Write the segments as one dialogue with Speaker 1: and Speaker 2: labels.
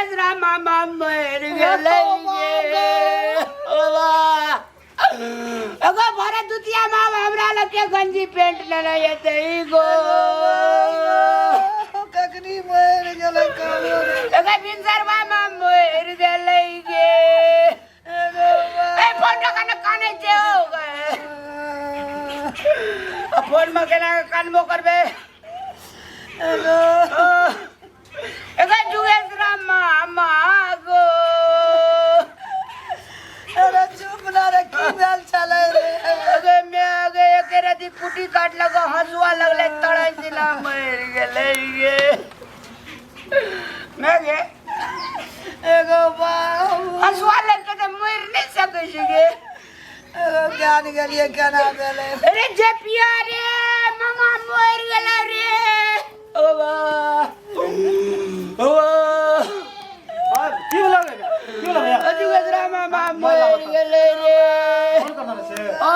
Speaker 1: जुगेसरा मामा मरि गेलै गे। ओ बा। एगो भरत दुतिया मामा हमरा लग के गंजी पेंट लेने एतै गो।
Speaker 2: कखनी मरि गेलै कहबो रे।
Speaker 1: एगो भिनसरवा मामा मरि गेलै गे। ए फोन रखा ने कानै छै हो गे। आ फोन में केना के कानबो करबै? एगो जुगेसरा मामा गो।
Speaker 2: अरे चुप ना रे, की भेल छलै रे?
Speaker 1: अगे मैं अगे एके राति कुटी काट लगा हंसुआ लगले तड़ै सिला मरि गेलै गे। मैं गे
Speaker 2: एगो बाबू
Speaker 1: हंसुआ लग के तऽ मरि नहि सकै छै गे।
Speaker 2: एगो ज्ञान गेलियै केना भेलै?
Speaker 1: अरे जेपिया रे, मामा मरि गेलै रे। ओ बा ओ बा।
Speaker 3: की भेलै रे? की भेलै भैया?
Speaker 1: जुगेसरा मामा मरि गेलै रे।
Speaker 3: फोन करना रे से
Speaker 1: ओ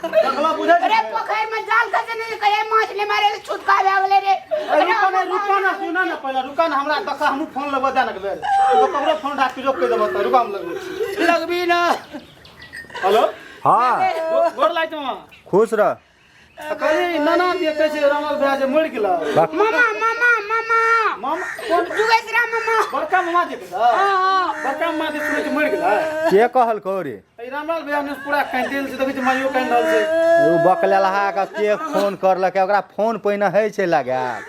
Speaker 3: देखला बुझै
Speaker 1: अरे पोखरि में जाल खसे नहीं कहे माछ ले मारे छुटका भए गेलै रे।
Speaker 3: अरे रुका ना, रुका ना, सुना ना पहिले, रुका ना, हमरा देखा हमहूँ फोन लगबऽ दे ना के बेर तो ककरो फोन राख के रोक के देबऽ तऽ रुका, हम लगबै छी।
Speaker 1: लगबी ना।
Speaker 3: हेलो।
Speaker 4: हाँ।
Speaker 3: गोर लागै छी मामा।
Speaker 4: खुश रह।
Speaker 3: कहलियै नाना जी कहै छै रामलाल भैया जे मरि गेला।
Speaker 1: मामा मामा मामा।
Speaker 3: मामा कोन?
Speaker 1: जुगेसरा मामा।
Speaker 3: बड़का मामा जे के?
Speaker 1: हाँ।
Speaker 3: बड़का मामा जे सुनै छै मरि गेला।
Speaker 4: के कहलकौ रे?
Speaker 3: ई रामलाल भैया ने पूरा कानि देल छै, देखै छै माइयो कानि रहल छै।
Speaker 4: ओ बकलेलहा के के फोन करलकै? ओकरा फोन पहिने होइ छै लगायल?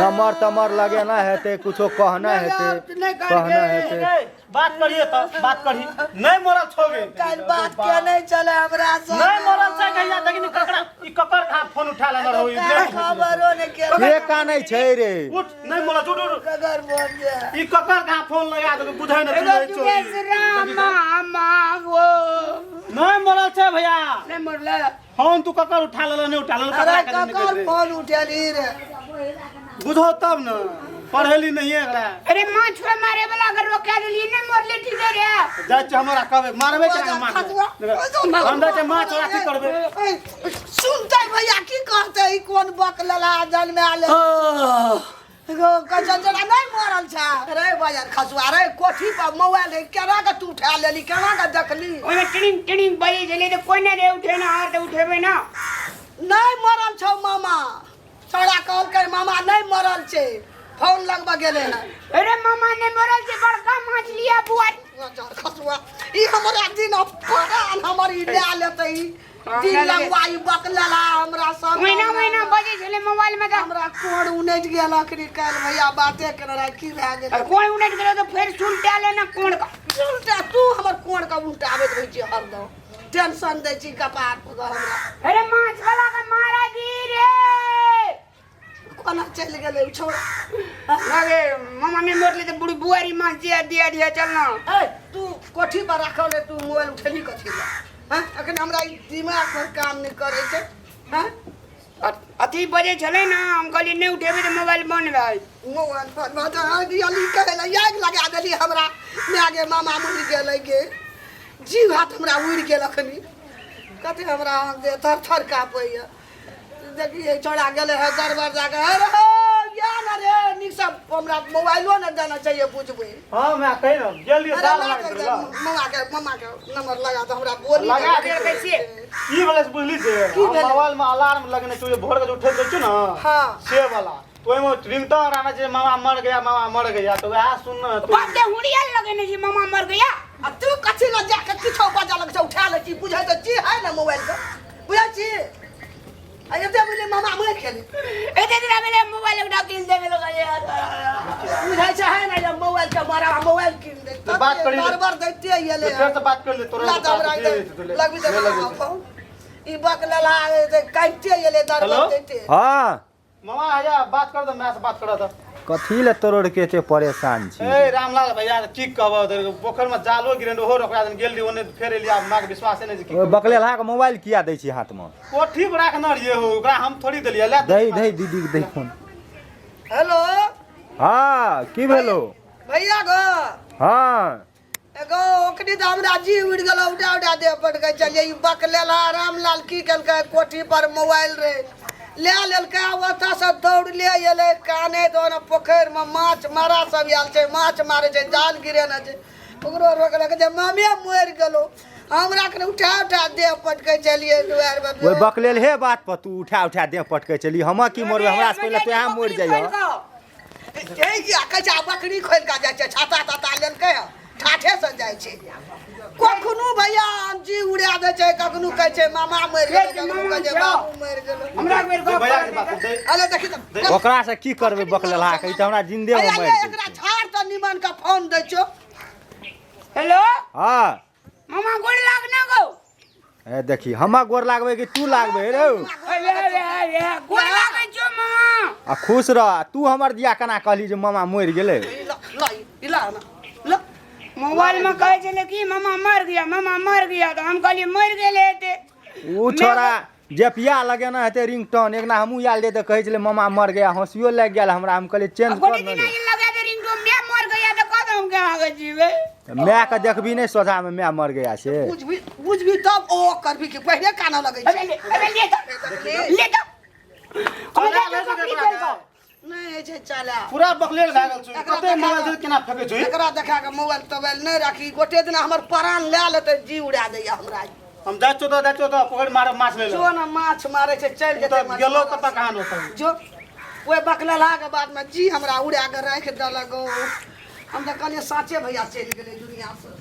Speaker 4: नंबर तमर लगेना हेतै, कुछो कहना हेतै, कहना हेतै।
Speaker 3: ए, बात करिए तऽ बात करही, नहि मरल छौ गे।
Speaker 2: काल्हि बात के नहीं चले हमरा से।
Speaker 3: नहि मरल छै कहिया, देखी ने ककरा ई ककर खा फोन उठा लेने रहौ ई।
Speaker 2: काल्हि खबरो नहीं के।
Speaker 4: के कानै छै रे?
Speaker 3: उठ, नहि मरल छौ, उठ, उठ।
Speaker 2: ककर फोन जे?
Speaker 3: ई ककर खा फोन लगा देलकै बुझै नहि
Speaker 1: एगो
Speaker 3: छै।
Speaker 1: जुगेसरा मामा गो।
Speaker 3: नहि मरल छै भैया।
Speaker 1: नहि मरलै?
Speaker 3: फोन तू ककर उठा लेलह? नहि उठा लेलह।
Speaker 2: अरे
Speaker 3: ककरा कने
Speaker 2: ककर
Speaker 3: निकलि
Speaker 2: फोन उठेली रे?
Speaker 3: बुझो तब ने, पढ़ेली नहीं एकरा।
Speaker 1: अरे माछ मारे वाला अगर रोका देलिए नहीं मरले, ठीक है रे।
Speaker 3: जाइ छी हमरा कहबै मारबै केना माछ?
Speaker 2: खसुआ।
Speaker 3: हम जाइ छी माछ ओकरा की करबै?
Speaker 2: सुनते भैया की कहते, ई कोन बक लला जन्मे ले गो कचन जरा नहीं मरल छै रे। बाजार खसुआ रे, कोठी पर मोबाइल है, केना के तू उठा लेली, केना के देखली?
Speaker 1: ओहिमे टिंग टिंग बजै छलै तऽ कोई नहि रे उठे ना, आर तऽ उठेबै ना।
Speaker 2: नहीं मरल छौ मामा, छोड़ा कहलकै मामा नहीं मरल छै, फोन लगबऽ गेलै हन।
Speaker 1: अरे मामा नहि मरल छै, बड़का माछ लिया बुआ।
Speaker 2: खसुआ ई हमरा दिन परान हमर ई लए लेतै, ई दिन लगवा ई बकलेला हमरा सब।
Speaker 1: महीना महीना बजै छलै मोबाइल में तऽ
Speaker 2: हमरा कोर उनटि गेल अखनी। काल्हि भैया बाते केने रहै, की भए गेलै?
Speaker 1: कोन उनटि गेलै तऽ फेर सुलटा ले ना कोन का।
Speaker 2: उल्टा तू हमर कोर के उल्टाबैत रहै छी, हरदम टेंशन दै छी कपार पर हमरा।
Speaker 1: अरे माछ वाला के मारा दी रे।
Speaker 2: कोना चलि गेलै उ छौड़ा?
Speaker 1: अरे मामा ने मरले तऽ बुढ़ी बुआरी माछ दिया दिया दिया, चल ना।
Speaker 2: ए तू कोठी पर राखल है, तू मोबाइल उठेली कथी लए? हँ, अखन हमरा ई दिमाग पर काम नहि करै छै। हँ।
Speaker 1: अथी बजै छलै ना, हम कहलियै नहि उठेबै तऽ मोबाइल बंद भए जेतै।
Speaker 2: मोबाइल पर दियली कहै लए आगि लगा देली हमरा। माय गे, मामा मरि गेलै गे, जीव हाथ हमरा उड़ि गेल अखनी। कथी हमरा जे थर थर काँपैए। देखिए छोड़ा गेलै है दरबार जाके। अरे हो या ना रे, नीक से हमरा मोबाइलो ने देना चाहिए, बुझबै?
Speaker 3: हाँ मैं कही ना गेल रहियै
Speaker 2: अरे
Speaker 3: दाल
Speaker 2: ला
Speaker 3: मारि
Speaker 2: दे,
Speaker 3: देलक।
Speaker 2: मामा के, मामा के नंबर लगा दो, हमरा बोली
Speaker 3: लगा
Speaker 2: दे।
Speaker 3: दे।
Speaker 1: कैसे?
Speaker 3: की भेलै से बुझली से
Speaker 2: की
Speaker 3: हम
Speaker 2: भेलै?
Speaker 3: मोबाइल में अलार्म लगने छै, भोर के जे उठैत रहै छै ने से वाला, ओहिमे रिंगटोन आना छै, मामा मर गया, मामा मर गया, तऽ वएह सुन तू।
Speaker 1: बाप के हुड़िया लगेने छै मामा मर गया।
Speaker 2: आ तू कथी लए जाके किछो बजा लग छै उठा लै छी? बुझै तऽ छी है ने मोबाइल के, बुझै छी? आ एते बुझली मामा मरि गेलै।
Speaker 1: एते दिन भेलै मोबाइल एकटा कीन देबे लगा यार।
Speaker 2: बुझै छै है ने जे मोबाइल के मारा मोबाइल कीन दे।
Speaker 3: तऽ बात करी ले।
Speaker 2: बरबर दैते एलै।
Speaker 3: तऽ फेर से बात कर ले तोरा।
Speaker 2: ला तऽ हमरा लगबी तऽ मामा फोन ई बक लला काटिते एलै दरबर
Speaker 3: हेलो?
Speaker 2: दैते।
Speaker 4: हाँ।
Speaker 3: मामा हैया बात कर दे, मैं से बात कर दे।
Speaker 4: कथी ले तोरोड़ के एते परेशान छी?
Speaker 3: ए रामलाल भैया की कहब, पोखर में जालो गिरन ओहो रोकरा दिन गेल रही ओने, फेर एलियै, आब माँ के विश्वासे नहि जे की।
Speaker 4: ओहि बकलेलहा के मोबाइल किया दै छी हाथ में?
Speaker 3: कोठी पर राखने रहियै हो, ओकरा हम थोड़ी देलियै ले।
Speaker 4: दही दही दीदी के दही फोन।
Speaker 2: हेलो।
Speaker 4: हाँ, की भेलो?
Speaker 2: भैया गो।
Speaker 4: हाँ।
Speaker 2: एगो ओकनी तऽ हमरा जी उड़ि गेल, उठा उठा देह पटकै चलिए। ई बकलेला रामलाल की केलकै, कोठी पर मोबाइल रे ले लेलकै आ ओतऽसँ दौड़ले एलै काने तऽ पोखरिमे माछ मारा सब आयल छै, माछ मारै छै, जाल गिरेने छै। ओकरो रोकलक जे मामे मरि गेलो, हमरा कने उठा उठा देह पटकै छलियै दुआरिमे।
Speaker 4: ओहि बकलेल हे बात पर तू उठा उठा देह पटकै छली, हम की मरबै? हमरा से पहिले तोहे मरि जाइह।
Speaker 2: कहै छै आ बकरी खोलि कऽ जाइ छै, छाता ताता लेलकै हँ, ठाठे से जाइ छै। कखनो भैया जी उड़ा दै छै, कखनो कहै छै मामा मरि गेलो, कखनो कहै छै बाबू मरि गेलो।
Speaker 1: हमरा एक बेर गप
Speaker 3: भैया के
Speaker 1: करऽ
Speaker 3: बात
Speaker 1: दे।
Speaker 3: दे।
Speaker 2: अरे देखी तऽ
Speaker 4: ओकरा से की करबै बकलेलहा के, ई तऽ हमरा जिंदे मे
Speaker 2: भैया
Speaker 4: मरि
Speaker 2: ले
Speaker 4: जेतै।
Speaker 2: एकरा झाड़ तऽ निमन के फोन दै छौ।
Speaker 1: हेलो
Speaker 4: हँ
Speaker 1: मामा, गोर लाग ना गो।
Speaker 4: ए देखी, हमरा गोर लागबै कि तू लागबै रे?
Speaker 1: अरे अरे अरे, गोर लागै छौ मामा।
Speaker 4: आ खुश रह। तू हमर दिया केना कहली जे मामा मरि गेलै?
Speaker 2: ई ल ल, ई ल ना ल।
Speaker 1: मोबाइल में कहै छलै कि मामा मर गया, मामा मर गया, तऽ हम कहलियै मरि गेलै हेतै।
Speaker 4: ओ छोड़ा जेपिया लगेना हेतै रिंगटोन। एक ना हमहूँ आयल रहियै तऽ कहै छलै मामा मर गया, हँसियो लागि गेल हमरा। हम कहलियै चेंज कर
Speaker 1: गोटे
Speaker 4: ने
Speaker 1: दिना
Speaker 4: रे।
Speaker 1: जे लगा दे रिंगटोन, my मर गया तऽ कह हम केना के जीबै?
Speaker 4: मायके देखबी नहि सोझामे माय मर गया से?
Speaker 2: बुझबी बुझबी तब ओ करबी कि पहिले कानऽ लगै
Speaker 1: अबे
Speaker 2: छै।
Speaker 1: ले, अबे ले तऽ, ले तऽ, हम जाइ छियौ बकरी खोलि कऽ।
Speaker 2: नहि होइ छै चला।
Speaker 3: पूरा बकलेल भए गेल छौ।
Speaker 2: एकरा
Speaker 3: कते
Speaker 2: देखा
Speaker 3: मोबाइल
Speaker 2: कऽ-
Speaker 3: दे केना फेकै छौ?
Speaker 2: एकरा देखा कऽ मोबाइल तोबाइल नहि राखी। गोटे दिना हमर प्राण लए लेतै, जी उड़ा दैया हमरा।
Speaker 3: हम जाइ छियौ तऽ, जाइ छियौ तऽ पकड़ि मारब माछ लै
Speaker 2: जो
Speaker 3: लए।
Speaker 2: ने माछ मारै छै, चलि जेतै
Speaker 3: तऽ
Speaker 2: माछ
Speaker 3: गेलौ
Speaker 2: मारऽ।
Speaker 3: कतऽ कहाँ ओतऽ
Speaker 2: जो ओहि बकलेलाके बादमे जी हमरा उड़ा कऽ राखि देलक। ओ हम तऽ कहलियै साँचे भैया चलि गेलै दुनिआसँ।